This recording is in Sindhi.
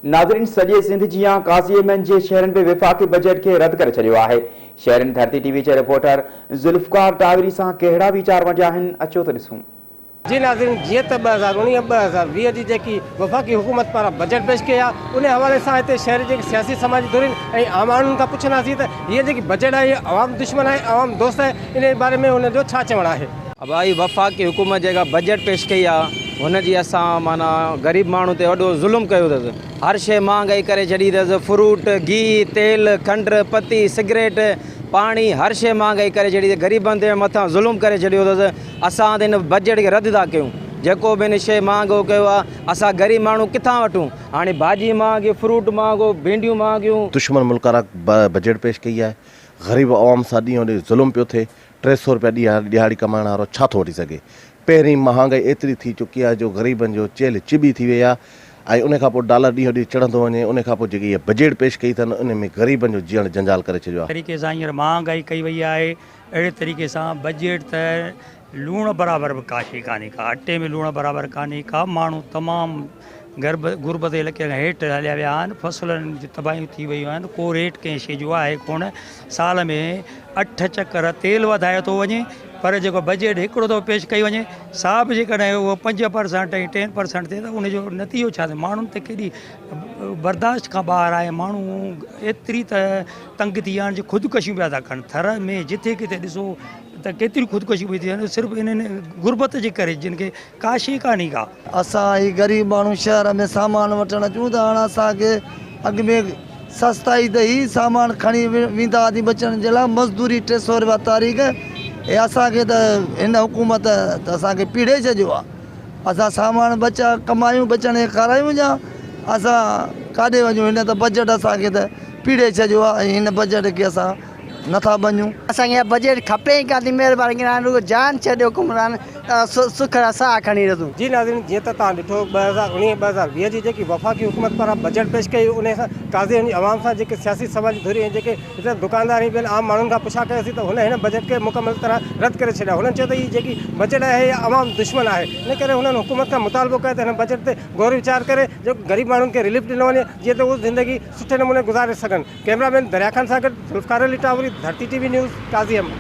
ناظرين سڄي سنڌ جيان قاضي احمد جي شهرين به وفاقي بجيٽ کي رد ڪري ڇڏيو آهي. شهرين ڌرتي ٽي وي جي رپورٽر ذوالفقار ٽاوري سان ڪهڙا ويچار ونڊيا آهن اچو ته ڏسون. جي ناظرين جيئن ته 2019 2020 جي جيڪي وفاقي حڪومت پاران بجيٽ پيش ڪئي آهي ان حوالي سان هتي شهر جي سياسي سماجي ڌرين ۽ عام ماڻهن کان پڇنداسين ته هيء جيڪي بجيٽ آهي هيء عوام دشمن آهي عوام دوست آهي انهي باري ۾ هنن جو ڇا چوڻ آهي. ڀائي وفاقي حڪومت جيڪا بجيٽ پيش ڪئي آ هن جي اسان معنيٰ غريب ماڻهو تي وڏو ظلم ڪيو اٿس هر شي مهانگائي ڪري ڇڏي اٿس فروٽ گيهه تيل کنڊ پتي سگريٽ پاڻي هر شي مهانگائي ڪري ڇڏي اٿس غريبن تي مٿان ظلم ڪري ڇڏيو اٿس اسان ته هن بجيٽ کي رد ٿا ڪيون جيڪو به هن شي مهانگو ڪيو آ اسان غريب ماڻهو ڪٿان وٺون هاڻي ڀاڄي مهانگي فروٽ مهانگو ڀينڊيون مهانگيون. دشمن ملڪ وارا بجيٽ پيش ڪئي آهي غريب عوام سان ڏينهون ڏينهن ظلم پيو ٿئي 300 رپيا ڏهاڙي ڪمائڻ وارو ڇا ٿو وٺي سگهي؟ پهرين مهانگائي ايتري ٿي چڪي آهي جو غريبن جو چيلهه چٻي ٿي وئي آهي ۽ ان کان پوء ڊالر ڏينهون ڏينهن چڙهندو وڃي ان کان پوء جيڪي اها بجيٽ پيش ڪئي اٿن ان ۾ غريبن جو جيئڻ جنجال ڪري ڇڏيو آهي. طريقي سان هينئر مهانگائي ڪئي وئي آهي اهڙي طريقي سان بجيٽ ته لوڻ برابر به ڪا شي ڪانهي ڪا اٽي ۾ لوڻ برابر ڪانهي ڪا ماڻهو تمام غرب غربت جي لڪير کان هيٺ هليا ويا آهن فصلن جون تباهيون ٿي ويون آهن ڪو ريٽ ڪنهن شي جو آهي ڪونه سال ۾ اٺ چڪر تيل وڌايو ٿو وڃي پر جيڪو بجيٽ هڪڙو دفعو پيش ڪئي وڃي سا به جيڪڏهن اهو 5% ۽ 10% ٿئي ته ان جو نتيجو ڇا ٿيندو ماڻهن تي ڪيڏي برداشت کان ٻاهر آهي ماڻهو ايتري ته تنگ ٿي ويا آهن جو خودڪشيون پيا ٿا ڪن ٿر ۾ جٿي ڪٿي ڏسو ته ڪيتريون خودڪشيون پيون ٿين صرف انهن غربت جي ڪري جن کي ڪا شي ڪانهي ڪا. اسان هي غريب ماڻهو شهر ۾ سامان وٺڻ اچون ته هاڻ اسان کي اڳ ۾ سستائي ته هي سامان کڻي ويندا هئاسين بچڻ جي لاء مزدوري 300 رپيا تاريخ هي اسان کي ته هن حڪومت ته اسان کي پيڙهي ڇڏيو آهي اسان سامان ٻچا ڪمايون ٻچن کي کارايون يا اسان ڪاڏي وڃون هن ته بجيٽ اسان کي ته پيڙهي ڇڏيو آهي ۽ هن بجيٽ کي اسان نٿا مڃون. اسان کي اها بجيٽ کپي ئي ڪانه ٿي مهرباني ڪري هاڻي رڳو جان ڇڏيو حڪمران ته سک جا ساهه کڻي رهون. جي ناظرين جيئن ته توهان ڏٺو 2019 2020 جي جيڪي وفاقي حڪومت پاران بجيٽ پيش ڪئي انهي سان قاضي ۽ عوام سان جيڪي سياسي سماجي ڌريون ۽ جيڪي هتي دڪاندار ۽ ٻين عام ماڻهن کان پڇا ڪيوسين ته هن هن بجيٽ کي مڪمل طرح رد ڪري ڇڏيو هنن چيو ته هي جيڪي بجيٽ آهي اها عوام دشمن آهي ان ڪري هنن حڪومت کان مطالبو ڪيو ته هن بجيٽ تي غور ويچار ڪري جيڪو غريب ماڻهن کي رليف ڏنو وڃي جيئن ته هو زندگي سٺي نموني گذاري سگهن. ڪئميرا مين دريا خان سان گڏ Zulfiqar Ali Tawri, Dharti T V news, Qazi Ahmed.